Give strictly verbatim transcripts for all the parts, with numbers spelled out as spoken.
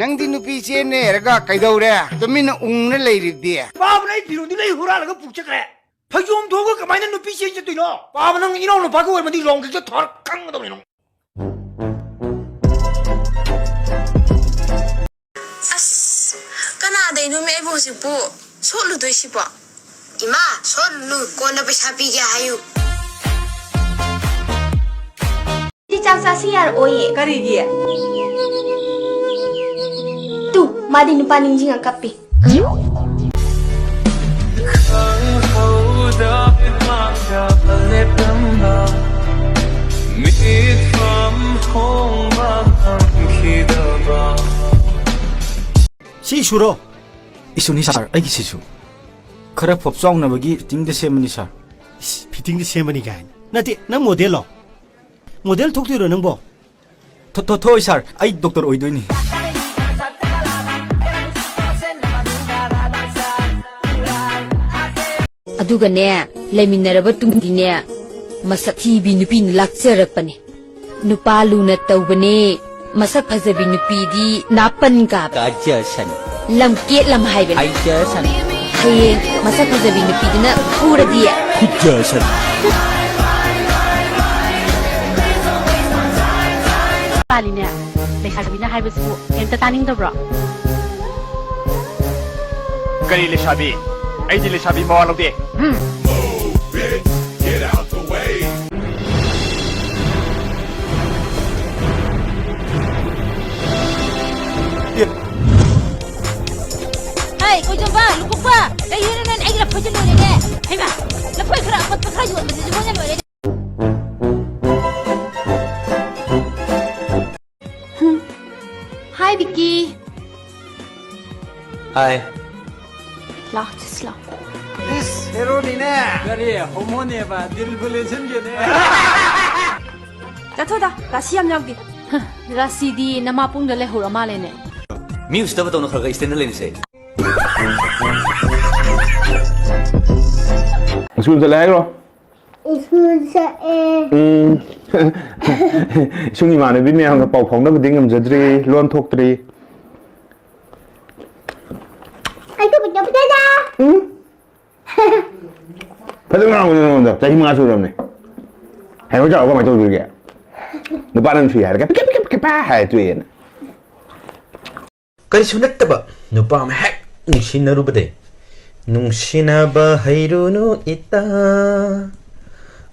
ꯅꯪꯗꯤ ꯅꯨꯄꯤ ꯆꯦꯟꯅꯦ ꯍꯥꯏꯔꯒ ꯀꯩꯗꯧꯔꯦ? ꯇꯨꯃꯤꯟꯅ ꯎꯪꯅ ꯂꯩꯔꯤꯕꯗꯤ? ꯄꯥꯕꯅ ꯑꯩ ꯐꯤꯔꯣꯟꯗꯤ ꯂꯣꯏ ꯍꯨꯔꯥꯜꯂꯒ ꯄꯨ ꯆꯠꯈ꯭ꯔꯦ꯫ ꯐꯩꯖꯣꯝ ꯊꯣꯛꯑꯒ ꯀꯃꯥꯏꯅ ꯅꯨꯄꯤ ꯆꯦꯟ ꯆꯠꯇꯣꯏꯅꯣ? ꯄꯥꯕ, ꯅꯪ ꯏꯅꯥꯎ ꯅꯨꯄꯥꯒ ꯑꯣꯏꯔꯝꯃꯗꯤ ꯂꯣꯡꯒꯤꯒ ꯊꯥꯔ ꯈꯪꯒꯗꯕꯅꯤ ꯅꯪ꯫ ꯑꯁ, ꯀꯅꯥꯗꯩꯅꯣꯃꯦ ꯑꯩꯕꯨ ꯍꯧꯖꯤꯛꯄꯨ ꯁꯣꯠꯂꯨꯗꯣꯏꯁꯤꯕꯣ? ꯏꯃꯥ, ꯁꯣꯠꯂꯨ, ꯀꯣꯟꯅ ꯄꯩꯁꯥ ꯄꯤꯒꯦ ꯍꯥꯏꯌꯨ꯫ ꯁꯤ ꯆꯥꯛ ꯆꯥꯁꯤ ꯌꯥꯔꯛꯑꯣꯏꯌꯦ꯫ ꯀꯔꯤꯒꯤ? ꯇꯨ, ꯃꯥꯗꯤ ꯅꯨꯄꯥ ꯅꯤꯡꯁꯤꯡꯉ ꯀꯞꯄꯤ꯫ ꯈꯪꯍꯧꯗ ꯃꯤꯠꯃꯥꯡꯗ ꯂꯦꯞꯂꯝꯕ, ꯃꯤꯠꯐꯝ ꯍꯣꯡꯕ ꯉꯝꯈꯤꯗꯕ꯫ ꯁꯤ ꯁꯨꯔꯣ꯫ ꯏꯁꯨꯅꯤ ꯁꯥꯔ, ꯑꯩꯒꯤꯁꯤꯁꯨ꯫ ꯈꯔ ꯐꯣꯞ ꯆꯥꯎꯅꯕꯒꯤ ꯐꯤꯠꯇꯤꯡꯗ ꯁꯦꯝꯕꯅꯤ ꯁꯥꯔ꯫ ꯏꯁ, ꯐꯤꯠꯇꯤꯡꯗ ꯁꯦꯝꯕꯅꯤ ꯀꯥꯏꯅ꯫ ꯅꯠꯇꯦ, ꯅꯪ ꯃꯣꯗꯦꯜꯂꯣ? ꯃꯣꯗꯦꯜ ꯊꯣꯛꯇꯣꯏꯔꯣ ꯅꯪꯕꯣ? ꯊꯣ-, ꯊꯣ-, ꯊꯣꯛꯑꯣꯏ ꯁꯥꯔ, ꯑꯩ ꯗꯣꯛꯇꯔ ꯑꯣꯏꯗꯣꯏꯅꯤ꯫ ꯑꯗꯨꯒꯅꯦ, ꯂꯩꯃꯤꯟꯅꯔꯕ ꯇꯨꯡꯗꯤꯅꯦ, ꯃꯁꯛ ꯊꯤꯕꯤ ꯅꯨꯄꯤꯅ ꯂꯥꯛꯆꯔꯛꯄꯅꯦ꯫ ꯅꯨꯄꯥ ꯂꯨꯅ ꯇꯧꯕꯅꯦ꯫ ꯃꯁꯛ ꯐꯖꯕꯤ ꯅꯨꯄꯤꯗꯤ ꯅꯥꯄꯟ ꯀꯥꯕ꯫ ꯀꯥꯖꯁꯅꯨ꯫ ꯂꯝ ꯀꯦꯠꯂꯝ ꯍꯥꯏꯕꯅꯦ꯫ ꯍꯥꯏꯖꯁꯅꯨ꯫ ꯍꯌꯦꯡ ꯃꯁꯛ ꯐꯖꯕꯤ ꯅꯨꯄꯤꯗꯨꯅ ꯐꯨꯔꯗꯤ꯫ ꯈꯨꯠꯖꯁꯅꯨ꯫ ꯄꯥꯜꯂꯤꯅꯦ꯫ ꯂꯩꯁꯥꯕꯤꯅ ꯍꯥꯏꯕꯁꯤꯕꯨ ꯀꯩꯝꯇ ꯇꯥꯅꯤꯡꯗꯕ꯭ꯔꯣ? ꯀꯔꯤ ꯂꯩꯁꯥꯕꯤ? ꯑꯩꯗꯤ ꯂꯩꯁꯥꯕꯤ ꯃꯋꯥ ꯂꯧꯗꯦ꯫ ꯎꯝ꯫ ꯍꯩ, ꯀꯣꯏꯖꯣꯝꯕ, ꯂꯨꯀꯨꯞꯄ, ꯀꯩ ꯍꯦꯟꯅ ꯅꯪ ꯑꯩꯒꯤ ꯂꯐꯣꯏꯁꯦ ꯂꯣꯏꯔꯦꯅꯦ꯫ ꯍꯩꯃꯥ, ꯂꯐꯣꯏ ꯈꯔ ꯑꯄꯠꯄ ꯈꯔ ꯌꯣꯟꯕꯁꯤꯁꯨ ꯃꯣꯏꯅ ꯂꯣꯏꯔꯦ꯫ ꯍꯥꯏ, ꯕꯤꯀꯤ꯫ ꯍꯥꯏ꯫ ꯂꯥꯎ, just ꯂꯥꯎ꯫ ꯏꯁ, ꯍꯦꯔꯣꯅꯤꯅꯦ꯫ ꯀꯔꯤ? ꯍꯣꯃꯣꯅꯦꯕ, ꯗꯤꯜꯕꯨ ꯂꯦꯟꯁꯤꯟꯒꯦꯅꯦ꯫ ꯆꯠꯊꯣꯗ, ꯔꯥꯁꯤ ꯌꯥꯝ ꯌꯥꯎꯗꯦ꯫ ꯍ, ꯔꯥꯁꯤꯗꯤ ꯅꯃꯥ ꯄꯨꯡꯗ ꯂꯩꯍꯧꯔ ꯃꯥꯜꯂꯦꯅꯦ꯫ ꯃꯤ ꯎꯁꯤꯠꯇꯕ ꯇꯧꯅ, ꯈꯔ ꯈꯔ stand ꯂꯩꯅꯁꯦ꯫ ꯁ꯭ꯀꯨꯜ ꯆꯠꯂꯦ ꯍꯥꯏꯔꯣ? ꯁ꯭ꯀꯨꯜ ꯆꯠꯂꯦ꯫ ꯎꯝ꯫ ꯏꯁꯨꯡ ꯏꯃꯥꯟꯅꯕꯤ ꯃꯌꯥꯝꯒ ꯄꯥꯎ ꯐꯥꯎꯅꯕꯗꯤ ꯉꯝꯖꯗ꯭ꯔꯤ, ꯂꯣꯟ ꯊꯣꯛꯇ꯭ꯔꯤ꯫ ꯎꯝ? ꯐꯖꯅ ꯉꯥꯡꯉꯨ ꯅꯉꯣꯟꯗ꯫ ꯆꯍꯤ ꯃꯉꯥ ꯁꯨꯔꯕꯅꯦ꯫ ꯍꯌꯦꯡ ꯆꯥꯎꯔꯒ ꯀꯃꯥꯏꯅ ꯇꯧꯗꯣꯏꯒꯦ? ꯅꯨꯄꯥꯅ ꯅꯨꯡꯁꯤ ꯍꯥꯏꯔꯒ ꯄꯤꯀꯦ, ꯄꯤꯀꯦ, ꯄꯤꯀꯦ ꯄꯥ ꯍꯥꯏꯔ ꯇꯣꯛꯑꯦꯅ꯫ ꯀꯔꯤꯁꯨ ꯅꯠꯇꯕ ꯅꯨꯄꯥ ꯑꯃ ꯍꯦꯛ ꯅꯨꯡꯁꯤꯅꯔꯨꯕꯗꯩ, "ꯅꯨꯡꯁꯤꯅꯕ ꯍꯩꯔꯨꯅꯨ ꯏꯇꯥ,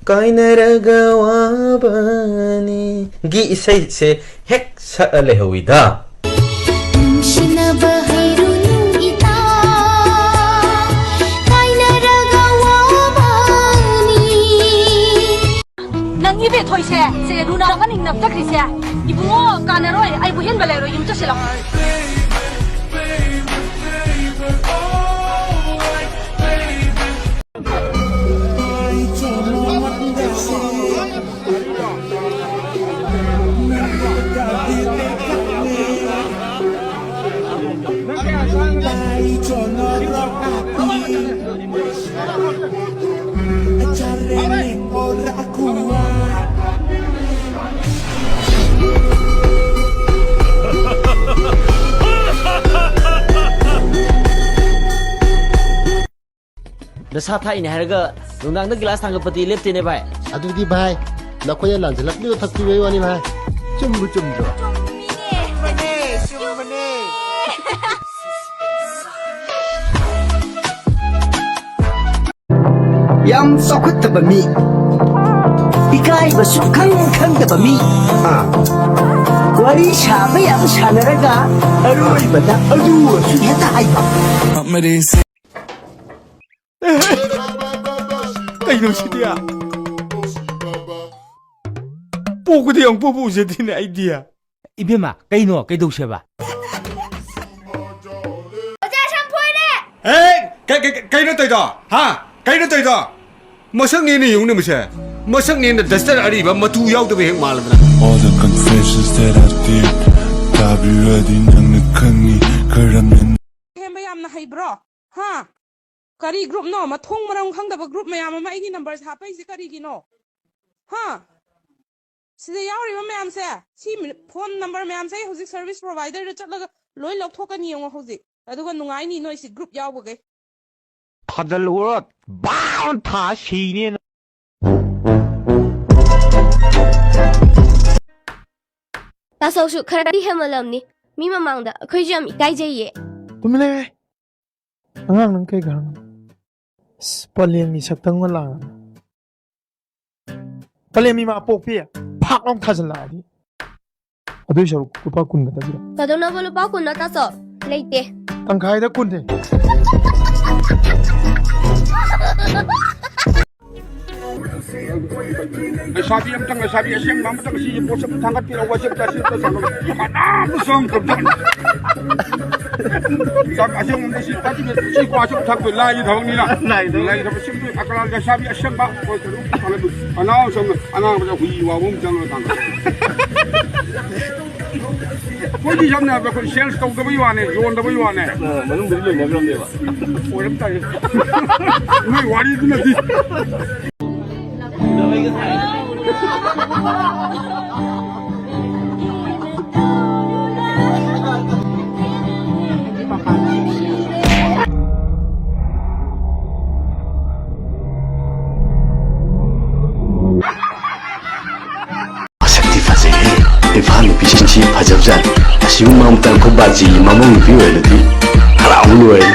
ꯀꯥꯏꯅꯔꯒ ꯋꯥꯕꯅꯤ" ꯒꯤ ꯏꯁꯩꯁꯦ ꯍꯦꯛ ꯁꯛꯑ ꯂꯩꯍꯧꯋꯤꯗ꯫ ꯅꯨꯡꯁꯤꯅꯕ ꯍꯩꯔꯨꯅꯨ ꯏꯇꯥ, ꯀꯥꯏꯅꯔꯒ ꯋꯥꯕꯅꯤ꯫ ꯅꯪ ꯏꯕꯦꯊꯣꯏꯁꯦ, ꯁꯦ ꯂꯨꯅ ꯃꯅꯤꯡ ꯅꯞꯆꯈ꯭ꯔꯤꯁꯦ꯫ ꯏꯕꯨꯡꯉꯣ, ꯀꯥꯟꯅꯔꯣꯏ, ꯑꯩꯕꯨ ꯍꯦꯟꯕ ꯂꯩꯔꯣꯏ, ꯌꯨꯝ ꯆꯠꯁꯤꯜꯂꯣ꯫ ꯅꯁꯥ ꯊꯥꯛꯏꯅꯦ ꯍꯥꯏꯔꯒ ꯅꯨꯡꯗꯥꯡꯗ ꯒꯤꯂꯥꯁ ꯊꯥꯡꯒꯠꯄꯗꯤ ꯂꯦꯞꯇꯦꯅꯦ ꯚꯥꯏ꯫ ꯑꯗꯨꯗꯤ ꯚꯥꯏ, ꯅꯈꯣꯏꯅ ꯂꯥꯟꯖꯜꯂꯛꯂꯤꯕ ꯊꯛꯄꯤꯕꯩ ꯋꯥꯅꯤ ꯚꯥꯏ꯫ ꯆꯨꯝꯕꯨ ꯆꯨꯝꯗ꯭ꯔꯣ? ꯆꯨꯝꯃꯤꯅꯦ꯫ ꯆꯨꯝꯕꯅꯦ, ꯆꯨꯝꯕꯅꯦ꯫ ꯌꯥꯝ ꯆꯥꯎꯈꯠꯇꯕ ꯃꯤ, ꯏꯀꯥꯏꯕ ꯁꯨꯛꯈꯪ ꯈꯪꯗꯕ ꯃꯤ, ꯑꯥ, ꯋꯥꯔꯤ ꯁꯥꯕ ꯌꯥꯝ ꯁꯥꯟꯅꯔꯒ ꯑꯔꯣꯏꯕꯗ ꯑꯗꯨ ꯑꯣꯏꯔꯁꯨ ꯍꯦꯛꯇ ꯍꯥꯏꯕ꯫ ꯀꯩꯅꯣ ꯁꯤꯗꯤ? ꯄꯣꯛꯄꯗꯤ ꯑꯃꯨꯛ ꯄꯣꯛꯄ ꯎꯖꯗ꯭ꯔꯤꯅꯦ ꯑꯩꯗꯤ꯫ ꯏꯕꯦꯝꯃ, ꯀꯩꯅꯣ? ꯀꯩꯗꯧꯁꯦꯕ? ꯑꯣꯖꯥ, ꯁꯝ ꯐꯣꯏꯔꯦ! ꯑꯦ, ꯀ-, ꯀ-, ꯀ-, ꯀꯩꯅꯣ ꯇꯧꯔꯤꯗꯣ? ꯍꯥ? ꯀꯩꯅꯣ ꯇꯧꯔꯤꯗꯣ? ꯃꯁꯛꯅꯦꯅ ꯌꯦꯡꯉꯨꯅꯦ ꯃꯁꯦ꯫ ꯃꯁꯛꯅꯦꯅ duster ꯑꯔꯤꯕ ꯃꯇꯨ ꯌꯥꯎꯗꯕ ꯍꯦꯛ ꯃꯥꯜꯂꯗꯅ꯫ All the confessions that I did, ꯇꯥꯕꯤꯔꯗꯤ ꯅꯪꯅ ꯈꯪꯅꯤ ꯀꯔꯝꯅ ꯍꯦꯝꯕ ꯌꯥꯝꯅ ꯍꯩꯕ꯭ꯔꯣ? ꯍꯥ? ꯀꯔꯤ groupꯅꯣ? ꯃꯊꯣꯡ ꯃꯔꯝ ꯈꯪꯗꯕ group ꯃꯌꯥꯝ ꯑꯃ ꯑꯩꯒꯤ numberꯁꯦ ꯍꯥꯞꯄꯛꯏꯁꯦ ꯀꯔꯤꯒꯤꯅꯣ? ꯍꯥ? ꯁꯤꯗ ꯌꯥꯎꯔꯤꯕ ꯃꯌꯥꯝꯁꯦ, ꯁꯤ ꯃꯤ-, phone number ꯃꯌꯥꯝꯁꯦ ꯑꯩ ꯍꯧꯖꯤꯛ service providerꯗ ꯆꯠꯂꯒ ꯂꯣꯏ ꯂꯧꯊꯣꯛꯀꯅꯤ ꯌꯦꯡꯉꯣ ꯍꯧꯖꯤꯛ꯫ ꯑꯗꯨꯒ ꯅꯨꯡꯉꯥꯏꯅꯤ ꯅꯣꯏ ꯁꯤ group ꯌꯥꯎꯕꯈꯩ꯫ ꯊꯥꯖꯤꯜꯂꯨꯔꯣ, ꯕꯥꯎ ꯊꯥ ꯁꯤꯅꯦꯅ꯫ ꯇꯥꯆꯧꯁꯨ ꯈꯔꯗꯤ ꯍꯦꯟꯃꯜꯂꯝꯅꯤ꯫ ꯃꯤ ꯃꯃꯥꯡꯗ ꯑꯩꯈꯣꯏꯁꯨ ꯌꯥꯝ ꯏꯀꯥꯏꯖꯩꯌꯦ꯫ ꯇꯨꯃꯤꯟ ꯂꯩꯌꯨꯍꯦ꯫ ꯑꯉꯥꯡ ꯅꯪ ꯀꯩ ꯈꯪꯉꯤ? ꯑꯁ, ꯄꯂꯦꯟꯒꯤ ꯁꯛꯇꯝꯒ ꯂꯥꯡꯉꯒ꯫ ꯄꯂꯦꯟ ꯃꯤꯃꯥ ꯄꯣꯛꯄꯤ, ꯐꯥꯛ ꯂꯥꯎ ꯊꯥꯖꯤꯜꯂꯛꯑꯗꯤ꯫ ꯑꯗꯨꯏ ꯁꯔꯨꯛ ꯂꯨꯄꯥ ꯀꯨꯟꯒ ꯇꯧꯕꯤꯔꯣ꯫ ꯀꯩꯗꯧꯅꯕ ꯂꯨꯄꯥ ꯀꯨꯟꯅꯣ, ꯇꯥꯆꯧ? ꯂꯩꯇꯦ꯫ ꯇꯪꯈꯥꯏꯗ ꯀꯨꯟꯅꯦ꯫ ꯂꯩꯁꯥꯕꯤ ꯑꯝꯇꯪ, ꯂꯩꯁꯥꯕꯤ ꯑꯁꯦꯡꯕ ꯑꯃꯇꯪ ꯁꯤꯒꯤ ꯄꯣꯠꯁꯛꯇ ꯊꯥꯡꯒꯠꯄꯤꯔꯛꯎ, ꯑꯁꯦꯡꯕ, ꯑꯁꯦꯡꯕ ꯊꯥꯡꯒꯠ-, ꯀꯅꯥꯝꯇ ꯆꯪꯗ꯭ꯔꯕꯖꯥꯠꯅꯤ꯫ ꯆꯥꯛ ꯑꯁꯦꯡꯕ ꯑꯝꯇ ꯁꯤ ꯊꯛꯄꯤꯔꯛꯎ, ꯁꯤ ꯀ꯭ꯋꯥꯁꯨ ꯊꯛꯄ ꯂꯥꯏꯒꯤ ꯊꯕꯛꯅꯤꯅ꯫ ꯂꯥꯏꯒꯤ ꯊꯕꯛ꯫ ꯂꯥꯏꯒꯤ ꯊꯕꯛ ꯁꯤꯟꯕꯤꯌꯨ꯫ ꯑꯀꯔꯥ ꯂꯩꯁꯥꯕꯤ ꯑꯁꯦꯡꯕ ꯑꯩꯈꯣꯏ ꯀꯩꯅꯣ ꯊꯥꯡꯒꯠꯄꯤꯌꯨ꯫ ꯑꯅꯥꯎ ꯑꯁꯦꯡꯕ ꯑꯉꯥꯡꯕꯗ ꯍꯨꯏ ꯋꯥꯕ ꯑꯃ ꯆꯪꯉꯒ ꯊꯥꯡꯒꯠ-, ꯑꯩꯈꯣꯏꯗꯤ ꯁꯝꯅ ꯍꯥꯏꯔꯕꯗ ꯑꯩꯈꯣꯏ ꯁꯦꯜꯁ ꯇꯧꯗꯕꯩ ꯋꯥꯅꯦ, ꯌꯣꯟꯗꯕꯩ ꯋꯥꯅꯦ꯫ ꯑ, ꯃꯅꯨꯡꯗꯗꯤ ꯂꯣꯏꯅꯈ꯭ꯔꯕꯅꯦꯕ꯫ ꯑꯣꯏꯔꯝ ꯇꯥꯏ꯫ ꯅꯣꯏ ꯋꯥꯔꯤꯗꯨꯅꯗꯤ꯫ ꯃꯁꯛꯇꯤ ꯐꯖꯩꯍꯦ꯫ ꯏꯝꯐꯥꯜ ꯅꯨꯄꯤꯁꯤꯡꯁꯤ ꯐꯖꯕꯖꯥꯠꯅꯤ꯫ ꯑꯁꯤꯒꯨꯝꯕ ꯑꯃꯇꯪ ꯑꯩꯈꯣꯏ ꯕꯥꯖꯤꯒꯤ ꯃꯃꯧ ꯅꯨꯄꯤ ꯑꯣꯏꯔꯗꯤ ꯍꯔꯥꯎꯕ ꯂꯣꯏꯔꯦ꯫